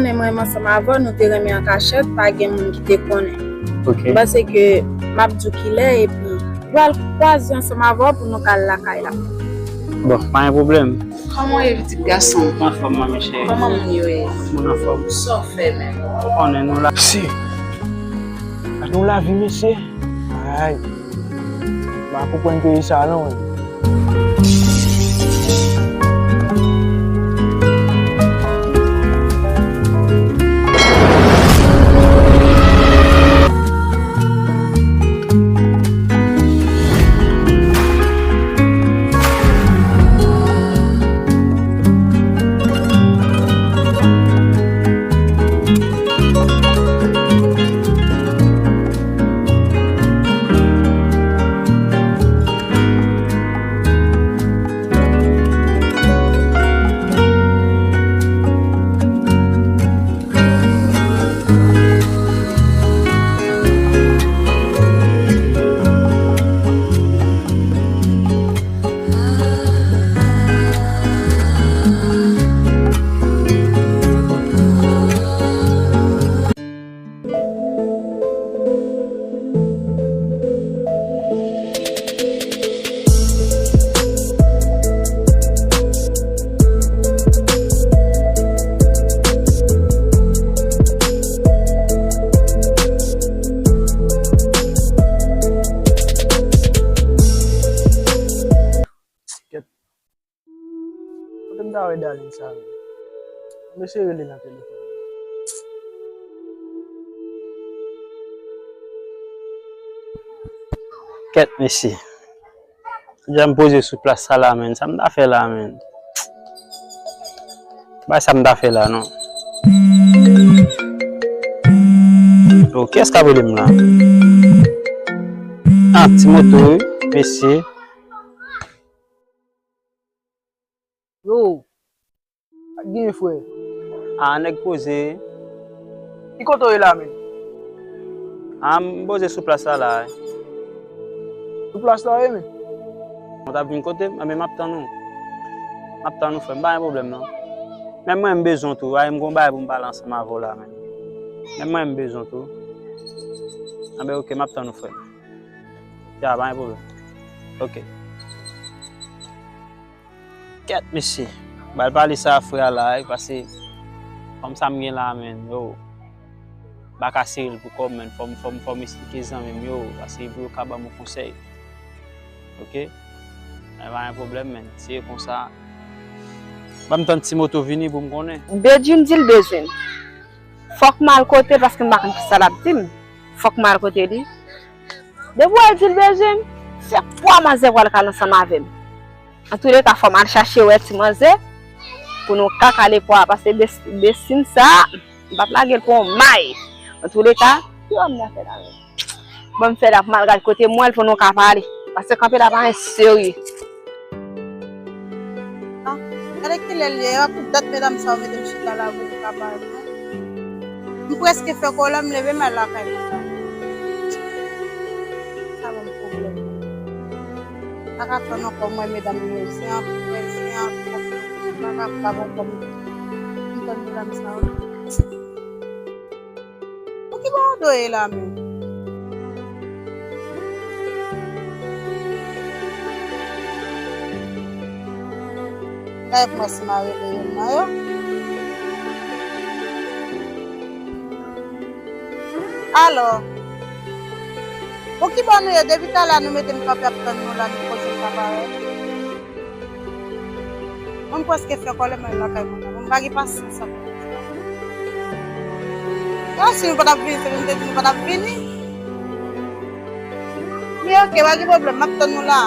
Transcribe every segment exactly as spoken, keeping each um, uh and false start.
Konnen mwen menm ansanm avè w, nou te renmen an kachèt, pa gen moun ki te konnen. Ok. M panse ke m ap di w kilè, epi nou pral kwaze ansanm avè w pou nou ka al lakay la. Bon, pa gen pwoblèm. Kòman w ye, pitit gason? Mwen anfòm, manmi cheri. Kòman moun yo ye? Moun anfòm. Sa w fè menm? Ou konnen nou la. Si. Gade yon lavi, mesye. Ay. M pa konprann peyi sa non. Kote m ta wè Darline sa menm? Mesye rele nan telefòn. Kèt mesye. Jan m poze sou plas sa la menm. Sa m ta fè la menm? Bay sa m ta fè la non. Yo, kiyès k ap rele m la? Ah, ti moto wi, mesye. Yo, sa k genyen, frè? Ah, nèg poze. Ki kote w ye la menm? Ah, m poze sou plas la la. Sou plas la w ye menm? Ou t ap vin kote m? Enben, m ap tann ou. M ap tann ou, frè m, pa gen pwoblèm non. Menm mwen, m bezwen w tou. Ay, m gon bagay pou m pale ansanm avè w la menm. Menm mwen, m bezwen w tou. Enben, oke, m ap tann ou, frè m. Ya, pa gen pwoblèm. Oke. Kèt, mesye. Ba l pale sa a frè a la, wi, paske kòm sa m gen la, menn, yo. M pa ka sere l pou kò m, menn. Fò m, fò m, fò m esplike zanmi m yo, paske pou yo ka ban m yon konsèy. Oke? Men pa gen pwoblèm, menn. Se konsa. Ban m tann ti moto vini pou m konnen. Bedjine di l bezwen m. Fòk m al kote l, paske m pa konn kisa l ap di m. Fòk m al kote li. Depi w al di l bezwen m, se pwa manzè pral kale ansanm avè m. Antouleka, fò m al chache wè ti manzè pou nou ka kale pwa a, paske Bes-, Besine sa, m p ap lage l pou yon may. Antouleka, ki wè m nan fè la menm? Bon, m fè la pou m al gade kote m wè l pou nou ka pale, paske kanpe la pa gen serye. Ah, gade kilè l ye, epa pou dat medam sa yo mete m chita la pou m ka pale non. M prèske fè kòlè, m leve m al lakay mwen. Sa ban m pwoblèm. M pa ka tann ankò, m wè medam yo zen anpil, zen anpil. M pa ka, m pa bon kòm m tann medam sa yo. Pou ki bò w do ye la menm? Gade pou mwen si m a rele youn nan yo. Alò, pou ki bò nou ye? Depi talè a nou mete m kanpe ap tann nou la, nou poze m pa parèt. Mwen, m prèske fè kòlè m al lakay mwen nan. Mwen pa gen pasyans ak moun sa. Yo, si nou pa t ap vini, se pou m te di nou pa t ap vini. Men oke, pa gen pwoblèm, m ap tann nou la.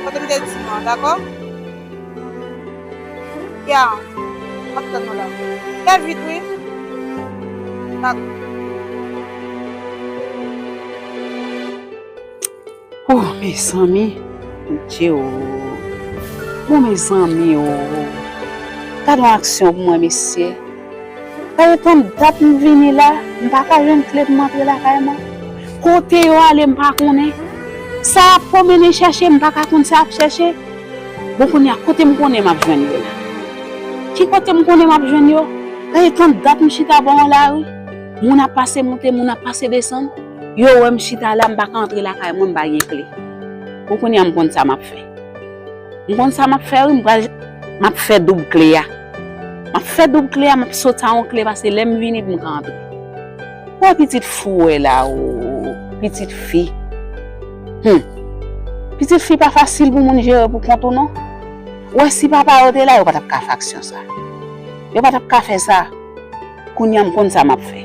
Kote m te di nou an, dakò? Ya, m ap tann nou la. Fè vit, wi. Dakò. Oh, mezanmi. Dye o. Bon, mezanmi o. Gade yon aksyon pou mwen, mesye. Gade tann dat m vini la, m pa ka jwenn kle pou m antre lakay mwen. Kote yo ale, m pa konnen. Sa ap pwomennen chèche, m pa ka konn sa ap chèche. Bon, kounye a, kote m konnen m ap jwenn yo la? Ki kote m konnen m ap jwenn yo? E tann dat m chita bò yon lari. Moun ap pase monte, moun ap pase desann. Yo wè m chita la, m pa ka antre lakay mwen, m pa gen kle. Bon, kounye a m konn sa m ap fè. M konn sa m ap fè, wi, m pral, m ap fè doub kle a. M ap fè doub kle a, m ap sot a yon kle, paske lè m vini, m ka antre. Wè pitit fou wè la, o, pitit fi. Hum. Pitit fi pa fasil pou moun jere pou kont ou, non. Wè, si papa yo te la, yo pa t ap ka fè aksyon sa. Yo pa t ap ka fè sa. Kounye a, m konn sa m ap fè.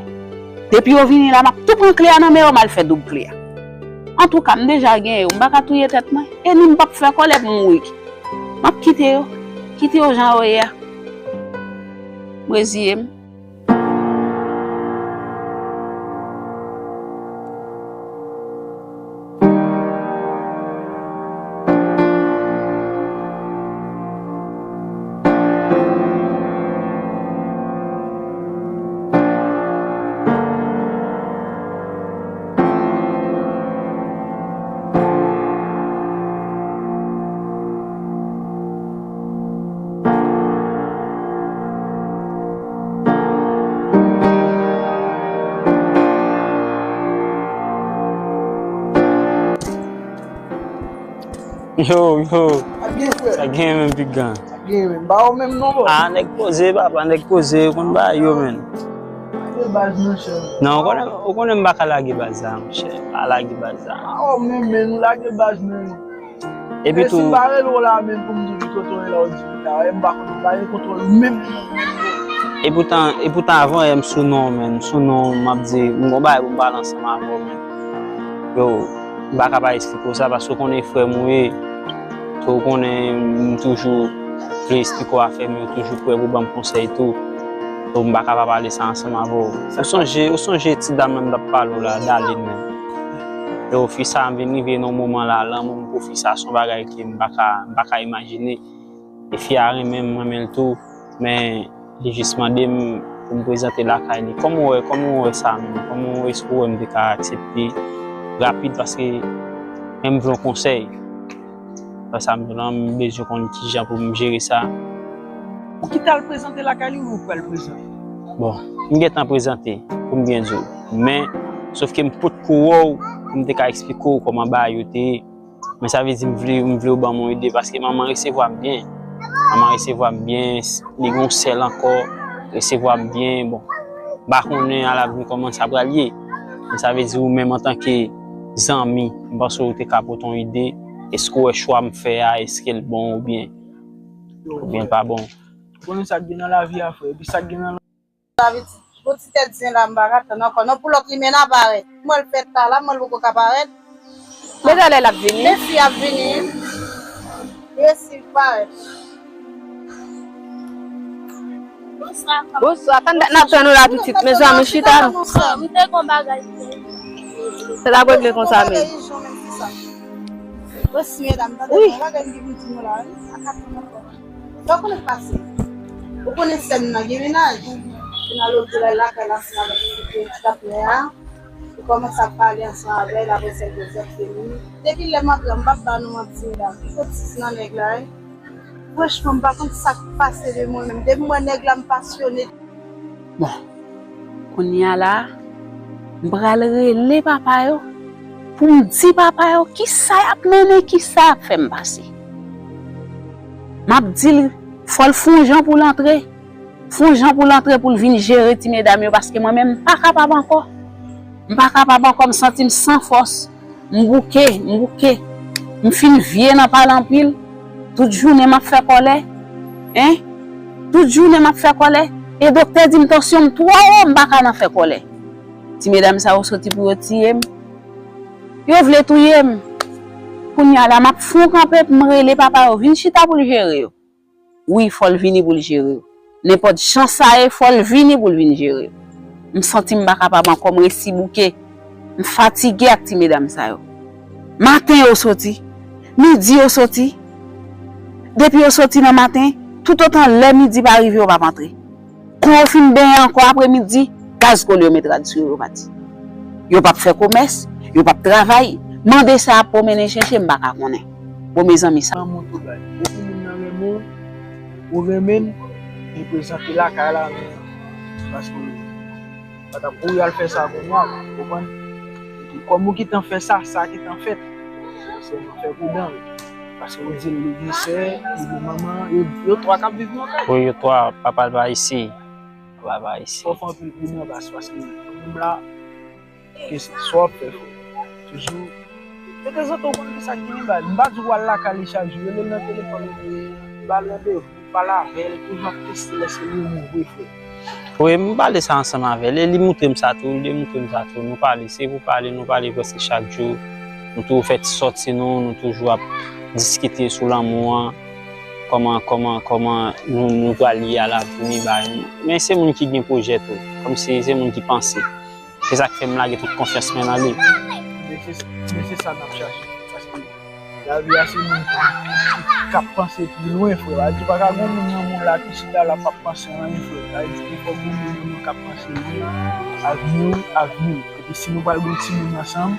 Depi yo vini la, m ap tou pran kle a nan men yo, m al fè doub kle a. Antouka, m deja genyen yo, m pa ka touye tèt mwen. E ni m p ap fè kòlè pou m mouri. M ap kite yo. Kite yo jan yo ye a. M reziye m. Yo, yo. Sa gen, frè? Sa gen menm, pigan? Sa gen menm. Ba ou menm non, bro. Ah, nèg poze, papa, nèg poze, yo konn bagay yo, menm. Lage baz, monchè. Non, ou konnen, ou konnen m pa ka lage baz la, monchè. Pa lage baz la. Ah, ou menm, menm, ou lage baz, menm. Epi tou, si m pa rele w la menm pou m di w ki kote w ye la, w di m ta, e m pa konn, m pa gen kontwòl menm. E poutan, e poutan avan yè m sou non, menm, m sou non, m ap di, m gon bagay pou m pale ansanm avè w, menm. Yo, m pa ka pa eksplike w sa, paske w konnen frè m ou ye. Tou, ou konnen m toujou vle eksplike w afè m yo, toujou prè pou ban m konsèy tou. Tou, m pa ka pa pale sa ansanm avè w. Ou sonje, ou sonje ti dam nan m t ap pale w la, Daline menm. Yo, fi sa a m vin rive nan yon moman la, lanmou m pou fi sa a se yon bagay ke m pa ka, m pa ka imajine. E fi a renmen m, m renmen l tou, men li jis mande m pou m prezante lakay li. Kòman w wè, kòman w wè sa menm? Kòman w wè, èske w wè m te ka aksepte rapid, paske men m vle yon konsèy. Sa m di w la, m bezwen konn kijan pou m jere sa. Ou kite al prezante lakay li ou pral prezante? Bon, m gentan prezante, pou m byen di w. Men, sòf ke m potko wè w pou m te ka eksplike w kòman bagay yo te ye. Men sa vle di m vle, m vle w ban m yon ide, paske manman resevwa m byen. Manman resevwa m byen, s-, li gen yon sèl ankò, resevwa m byen. Bon, m pa konnen alavni kòman sa pral ye. Men sa vle di ou menm antanke zanmi, m panse w te ka pote yon ide. Èske w wè chwa m fè a, èske l bon oubyen, oubyen l pa bon? Ou konnen sa k gen nan lavi a, frè, epi sa k gen nan Sa vle di, pou ti tèt zen la, m pa ka tann ankò. Non, pou lòt li menm parèt. M wè l fèt la, la, m wè l poko ka parèt. Men talè l ap vini. Men fi ap vini. Resi parèt. Bonswa. Bonswa. Tann dat n ap tann ou la pitit. Mezanmi, chita. Bonswa. M te gon bagay pou ou. Se la regle konsa menm. Mèsi, medam. Tande, wi. Bagay m gen pou m di nou la, wi. Sa w konnen k pase? Ou konnen sè m nan gen mennaj. Kounye a l di l al lakay l ansanm avèk ti patnè a. Li kòmanse ap pale ansanm avè l, apre sa l di l fini. Depi lè m ap la, m p ap ba nou manti, medam. Li soti nan nèg la, wi. Franchman, m pa konn sa k pase de mwen menm. Depi m wè nèg la, m pasyone. Bon, kounye a la, m pral rele papa yo pou m di papa yo kisa y ap mennen, kisa y ap fè m pase. M ap di l, fò l fè yon jan pou l antre. Fè yon jan pou l antre pou l vin jere ti medam yo, paske mwen menm, m pa kapab ankò. M pa kapab ankò, m santi m san fòs. M bouke, m bouke. M fin vye nan pale anpil. Tout jounen m ap fè kòlè. Hein? Tout jounen m ap fè kòlè. E doktè di m tansyon m twò wo, m pa ka nan fè kòlè. Ti medam sa yo soti pou yo tiye m. Yo vle touye m. Kounye a la, m ap fè yon kanpe pou m rele papa yo vin chita pou l jere yo. Wi, fò l vini pou l jere yo. Nenpòt jan sa ye, fò l vini pou l vin jere yo. M santi m pa kapab ankò, m resi bouke. M fatige ak ti medam sa yo. Maten yo soti, midi yo soti. Depi yo soti nan maten, toutotan lè midi pa rive, yo p ap antre. Kan yo fin benyen ankò apremidi, gaz kole yo met rad sou yo, yo pati. Yo p ap fè komès, yo p ap travay. Mande sa ap pwomennen chèche, m pa ka konnen. Bon, mezanmi, sa. Lanmou tou bay. Depi moun nan renmen w, ou renmen l, li prezante lakay la, men Paske m pa t ap kouri al fè sa kounye a, ou konprann? Epi kòm ou gentan fè sa, sa gentan fèt. Sèlman fè pridan, wi. Paske ou di l li gen sè, li gen manman, yo, yo twa k ap viv nan kay. Wi, yo twa, papa l pa isi. Papa l pa isi. Fò w fè anpil pridan, baz, paske moun la, ke sa w ap fè, frè. Toujou. Detanzantan, ou konn ki sa k genyen, baz. M pa di w al lakay li chak jou. Rele l nan telefòn, ba l randevou, pale avè l, toujou ap teste l, èske li renmen w vre, frè. Wi, m pale sa ansanm avè l, e li montre m sa tou, li montre m sa tou. Nou pale, se pou pale, nou pale prèske chak jou. Nou toujou fè ti sòti nou, nou toujou ap diskite sou lanmou an. Kòman, kòman, kòman nou, nou pral ye a lavni, bay. Men se moun ki gen pwojè tou. Kòmsi se moun ki panse. Se sa k fè m lage tout konfyans mwen nan li. Men se, men se sa n ap chache. Paske lavi a se moun ki, ki, k ap panse pi lwen, frè. Sa vle di, pa ka gen moun nan mond la ki chita la p ap panse anyen, frè. Sa vle di, fòk gen moun nan mond k ap panse lwen, avni w, avni w. Epi si nou pral gen timoun ansanm,